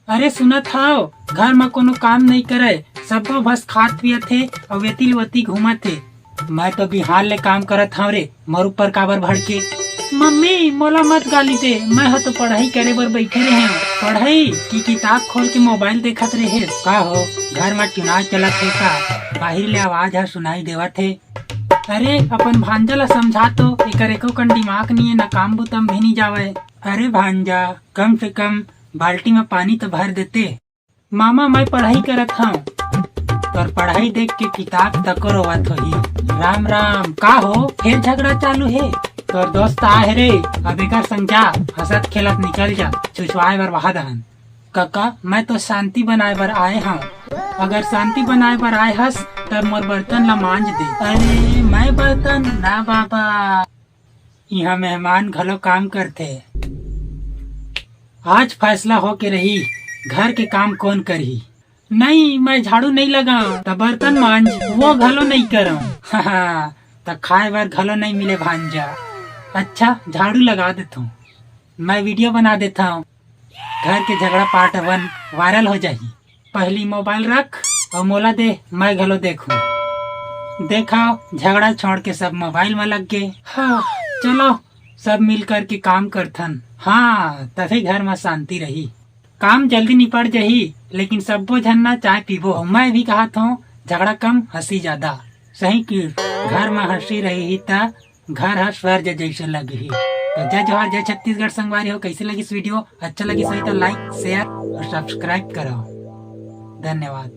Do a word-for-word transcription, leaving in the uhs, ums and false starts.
अरे सुनत हव, घर म कोनो काम नइ करय, सब्बो बस खात पियत हे अउ एती ले ओती घूमत हे। मैं तो बिहान ले काम करत हंव रे, मोर ऊपर काबर भड़के? मम्मी, मोला मत गाली दे, मैं ह तो पढ़ाई करे बर बइठे रेहेंव। पढ़ाई कि किताब खोल के मोबाइल देखत रेहे? का हो, घर म चुनाव चलत हे का? बाहिर ले आवाज ह सुनाई देवत हे। अरे, अपन भांजा ला समझा तो, एकर एको कन दिमाग नइ हे, ना काम बुता म भी नइ जावय। अरे भांजा, कम से कम बाल्टी म पानी तो भर देते। मामा, मैं पढ़ाई करत हंव। तोर पढ़ाई देख के किताब तको रोवत होही। राम राम, का हो, फेर झगड़ा चालू हे? तोर दोस्त आए हे रे, अब एकर संग जा, हंसत खेलत निकल जा, छुछुआए बर वहा दहन। कका, मैं तो शांति बनाए बर आए हंव। अगर शांति बनाए बर आए हस, तब मोर बर्तन ला मांज दे। अरे, मैं बर्तन ना बाबा, इहाँ मेहमान घलो काम करथे। आज फैसला होके रही, घर के काम कोन करही। नहीं, मैं झाड़ू नहीं लगाऊं, त बर्तन मांज, वो घलो नहीं करूं। त खाए बर घलो नहीं मिले भांजा। अच्छा, झाड़ू लगा देता हूँ, मैं वीडियो बना देता हूँ। घर के झगड़ा पार्ट वन वायरल हो जाही। पहली मोबाइल रख अउ मोला दे, मैं घलो देखूं। देखा, झगड़ा छोड़ के सब मोबाइल में लग गए। हाँ, चलो, सब मिल करके काम करथन। हाँ, तभी घर में शांति रही। काम जल्दी निपट जही, लेकिन सब्बो झन ना चाय पीबो। मैं भी कहत हूँ, झगड़ा कम, हंसी ज्यादा। सही कि घर में हंसी रही ही त घर ह स्वर्ग जैसे लगही। तो जय जोहार, जय छत्तीसगढ़ संगवारी हो। कैसे लगिस वीडियो? अच्छा लगिस होही तो लाइक, शेयर और सब्सक्राइब करो। धन्यवाद।